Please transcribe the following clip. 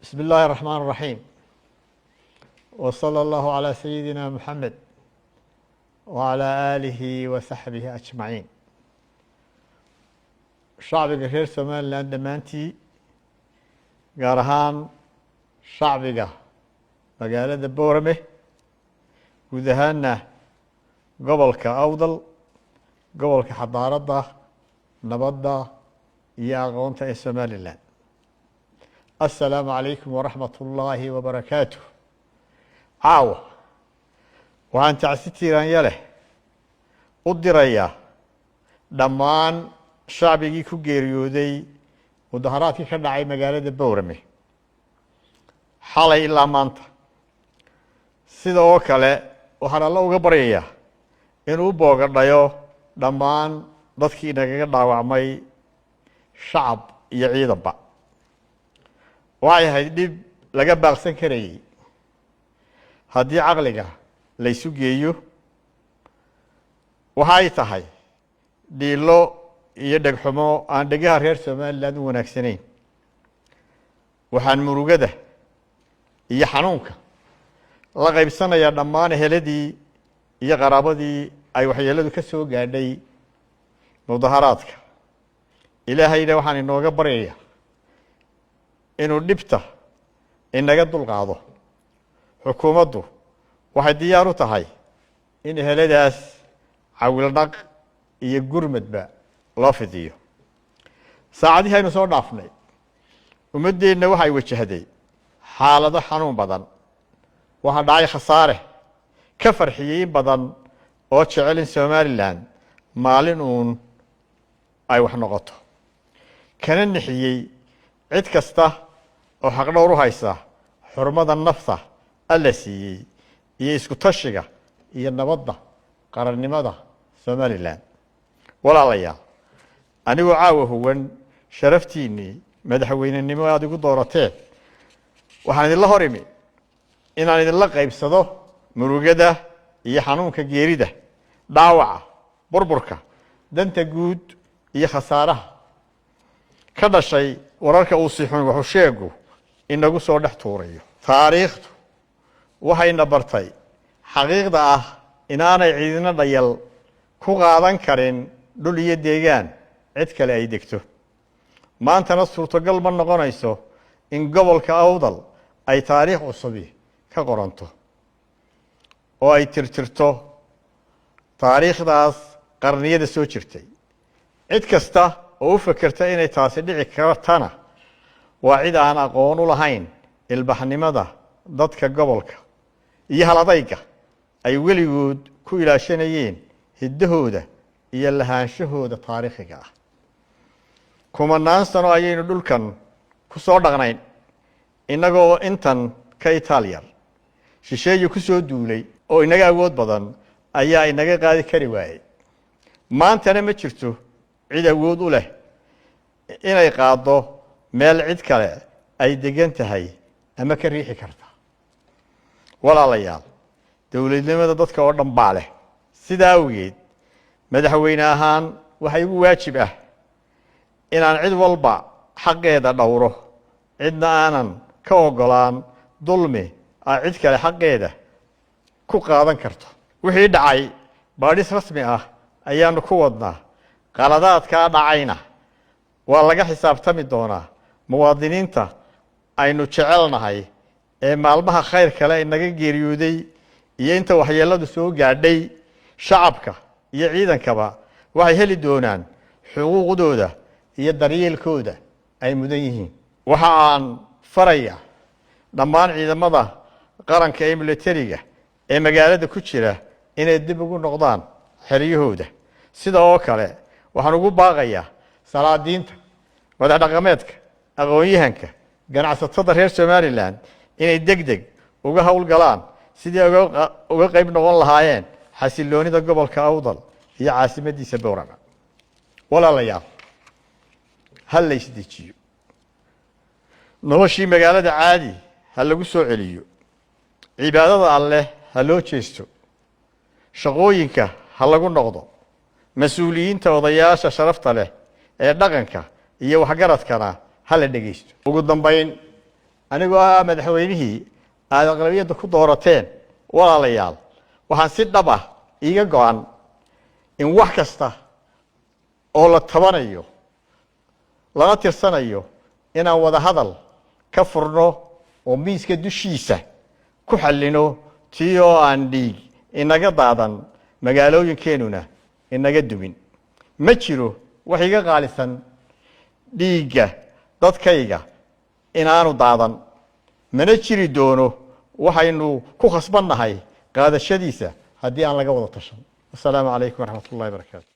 بسم الله الرحمن الرحيم، وصلى الله على سيدنا محمد وعلى آله وصحبه أجمعين. Shacbiga reer Somaliland dhammaantii, gaar ahaan shacbiga magaalada Boorame, guud ahaana gobolka Awdal, gobolka xadaaradda, nabadda iyo aqoonta ee Somaliland, assalaamu calaykum waraxmat ullaahi wabarakaatuh. Caawa waxaan tacsi tiiraanya leh u dirayaa dhammaan shacbigii ku geeriyooday mudaharaadkii ka dhacay magaalada Bowrame xalay ilaa maanta. Sida oo kale waxaan Alla uga baryayaa inuu boogadhayo dhammaan dadkii nagaga dhaawacmay, shacab iyo ciidanba. Waxay ahayd dhib laga baaqsan karayey haddii caqliga laysu geeyo. Waxay tahay dhiilo iyo dhegxumo aan dhegaha reer Somaliland u wanaagsanayn. Waxaan murugada iyo xanuunka la qaybsanayaa dhammaan eheladii iyo qaraabadii ay waxyeeladu ka soo gaadhay mudaharaadka. Ilaahayna waxaan inooga baryayaa inuu dhibta inaga dulqaado. Xukuumaddu waxay diyaar u tahay in eheladaas cawildhaq iyo gurmadba loo fidiyo. Saacadihii aynu soo dhaafnay, ummaddeenna waxay wajahday xaalado xanuun badan. Waxaa dhacay khasaare ka farxiyey in badan oo jecel in Somaliland maalin uun ay wax noqoto, kana nixiyey cid kasta oo xaqdhowr u haysa xurmada nafta Alla siiyey iyo isku tashiga iyo nabadda qarannimada Somaliland. Walaalayaal, anigoo caawa huwan sharaftiinnii madaxweynenimo aada igu doorateen, waxaan idinla hor imi inaan idinla qaybsado murugada iyo xanuunka geerida, dhaawaca, burburka danta guud iyo khasaaraha ka dhashay wararka uu sixun waxusheegu inagu soo dhex tuurayo. Taariikhdu waxayna bartay xaqiiqda ah inaanay ciidina dhayal ku qaadan karin dhul iyo deegaan cid kale ay degto. Maantana suurtogal ma noqonayso in gobolka Awdal ay taariikh cusubi ka qoranto oo ay tirtirto taariikhdaas qarniyada soo jirtay. Cid kasta oo u fekerta inay taasi dhici kartana waa cid aan aqoon u lahayn ilbaxnimada dadka gobolka iyo haladayga ay weligood ku ilaashanayeen hiddahooda iyo lahaanshahooda taariikhiga ah. Kumanaan sano ayaynu dhulkan ku soo dhaqnayn innagoo intan ka itaalyar. Shisheeye ku soo duulay oo inaga awood badan ayaa inaga qaadi kari waayey. Maantana ma jirto cid awood u leh inay qaaddo meel cid kale ay degan tahay ama ka riixi karta. Walaalayaal, dowladnimada dadka oo dhan baa leh. Sidaa awgeed, madaxweyne ahaan waxaa igu waajib ah inaan cid walba xaqeeda dhowro, cidna aanan ka ogolaan dulmi ay cid kale xaqeeda ku qaadan karto. Wixii dhacay baadhis rasmi ah ayaanu ku wadnaa. Qaladaadkaa dhacayna waa laga xisaabtami doonaa. Muwaadiniinta aynu jecelnahay ee maalmaha khayr kale inaga geeriyooday iyo inta waxyeeladu soo gaadhay, shacabka iyo ciidankaba, waxay heli doonaan xuquuqdooda iyo daryeelkooda ay mudan yihiin. Waxa aan faraya dhammaan ciidamada qaranka ee militariga ee magaalada ku jira inay dib ugu noqdaan xeryahooda. Sida oo kale waxaan ugu baaqayaa salaadiinta, madax dhaqameedka, aqoon-yahanka, ganacsatada reer Somaliland inay deg deg uga howlgalaan sidii uga qayb noqon lahaayeen xasiloonida gobolka Awdal iyo caasimadiisa Bowrama. Walaalayaal, ha la isdejiyo. Noloshii magaalada caadi ha lagu soo celiyo. Cibaadada Alleh ha loo jeesto. Shaqooyinka ha lagu noqdo. Mas-uuliyiinta, odayaasha sharafta leh ee dhaqanka iyo waxgaradkana ha la dhegaysto. Ugu dambayn, Anigoo ah madaxweynihii aada aqlabiyadda ku doorateen, walaalayaal, waxaan si dhab ah iiga go-an in wax kasta oo la tabanayo lana tirsanayo inaan wada hadal ka furno oo miiska dushiisa ku xallino, tii oo aan dhiig inaga daadan, magaalooyinkeenuna inaga dumin. Ma jiro wax iga qaalisan dhiigga dadkayga inaanu daadan, mana jiri doono waxaynu ku khasbannahay qaadashadiisa haddii aan laga wada tashan. Wasalaamu calaykum waraxmat ullahi barakaatu.